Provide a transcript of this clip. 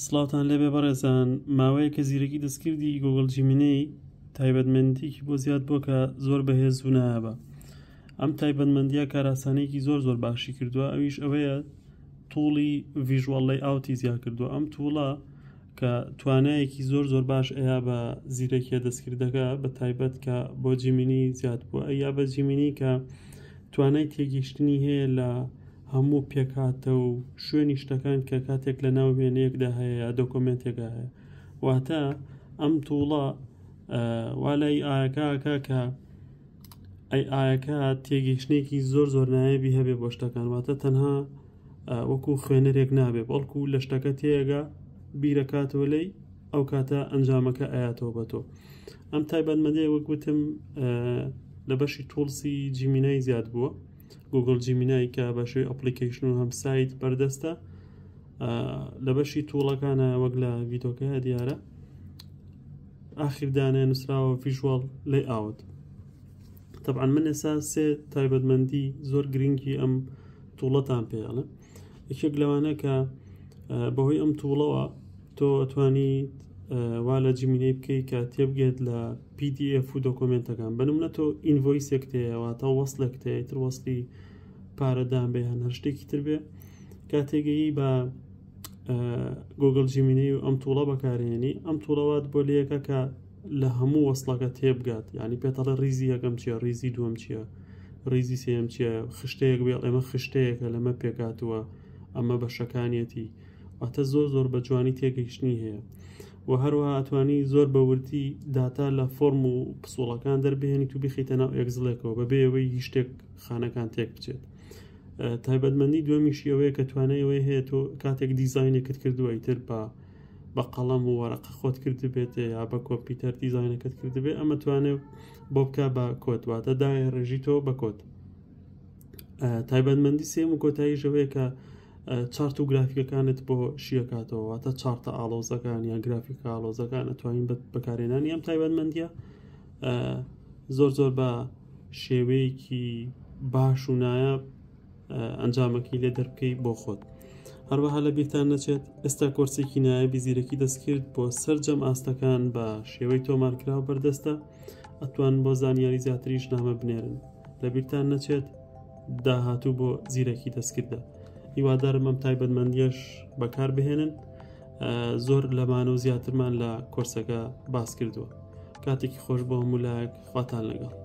سڵاوتان لێبێ بەڕێزان ماوەیەکە زیرەکی دەستکردی گوگل جیمینەی تایبەتمەندیکی بۆ زیاد بووە کە زۆر بەهێز و نایابە ئەم تایبەتمەندیە کاراسانێکی زۆر زۆر باشی کردووە ئەویش ئەوەیە tool ی visual layout ی زیاد کردووە ئەم tool ە کە توانایەکی زۆر زۆر باش ئەیا بە زیرەکیە دەستکردەکە بە تایبەت کە بۆ جیمینی زیاد بووە ئەیا بە جیمینی کە توانای تێگەیشتنی هەیە لە هەموو پێکهاتە و شوێنی شتەکان کە کاتێک لە ناو وێنەیەکدا هەیە یا دۆکۆمێنتێکدا هەیە واتە ئەم tool ە وا لای ئاەکەکە کە ئەی ئاەکە تێگەیشتێکی زۆر زۆر نایەبی هەبێ بۆ شتەکان واتە تەنها وەکو خوێنەرێک نابێ بەڵکو لە شتەکە تێگا بیرەکاتەوە لی ئەو کاتە ئەنجامەکە ئاەتەوە بە تۆ ئەم تایبەتمەندەیە وەک وتم لە بەشی tools ی جیمینای زیاد بووە گوگل جیمینای کە بە شێوەی application و هەم سایت بەردەستە لە بەشی tool ەکانە وەک لە ڤیدۆکە دیارە ئاخیر دانێ نووسراوە visual layout. طبعا من ئێستا سێ تایبەتمەندی زۆر گرنگی ئەم tool ەتان پێڵێ یەکێک لەوانە کە بەهۆی ئەم tool ەوە تۆ ئەتوانی وا لە جیمینەی بکەی کە تێبگێت لە PDF و دۆکۆمنتەکان بەنمونە تۆ invoice ێک تەیە واتە وەصلێک تەیە تر وەصلی پارەدان بێ هەن هەر شتێکی تر بێ کاتێگەیی بە گوگل جیمینەی و ئەم tool ە بەکارهێنی ئەم tool ە وات بۆ لەکە کە لە هەموو وەصلەکە تێبگات یعنی پێتەڵێ ریزی یەکەم چییە ریزی دووەم چییە ریزی سێم چییە خشتەیەک بێ ئێمە خشتەیەکە لەمە پێکاتوە ئەمە بەشەکانیەتی واتە زۆر زۆر بە جوانی تێگەیشتنی هەیە و هەروەها ئەتوانی زۆر بە وردی داتا لە فۆرم و پسوڵەکان دەربهێنیت و بخیتە ناو ئێکزلێکەوە بەبێ ئەوەی هیچ شتێک خانەکان تێک بچێت. تایبەتمەندی دووەمیشی ئەوەیە کە توانای ئەوەی هەیە تۆ کاتێک دیزاینێکت کردووە ئیتر بە بە قەڵەم و وەرەقە خۆت کردبێت یا بە کۆمپیوتەر دیزاینەکەت کردبێت ئەمە توانێت بۆ بکە بە کۆت واتە دایە ڕێژیتەوە بە کۆت. تایبەتمەندی سێم و کۆتاییش ئەوەیە کە chart و گرافیکەکانت بۆ شیەکاتەوە واتە chart ە ئاڵۆزەکان یان گرافیکە ئاڵۆزەکان ئەتوانین بەکارێنانی ئەم تایبەتمەندیە زۆر زۆر بە شێوەیەکی باش و نایاب ئەنجامەکەی لێ دەربکەی بۆ خۆت. هەروەها لە بیرتان نەچێت ئێستا کۆرسێکی نایابی زیرەکی دەستکرد بۆ سەرجەم ئاستەکان بە شێوەی تۆمارکراو بەردەستە ئەتوان بۆ زانیاری زیاتریش نامە بنێرن لەبیرتان نەچێت داهاتوو بۆ زیرەکی دەستکردە هیوادارم ئەم تایبەتمەندیەش بەکار بهێنن زۆر لەمانە و زیاترمان لە کۆرسەکە باس کردووە کاتێکی خۆش بۆ هەموو لایەک خواتان لەگەڵ.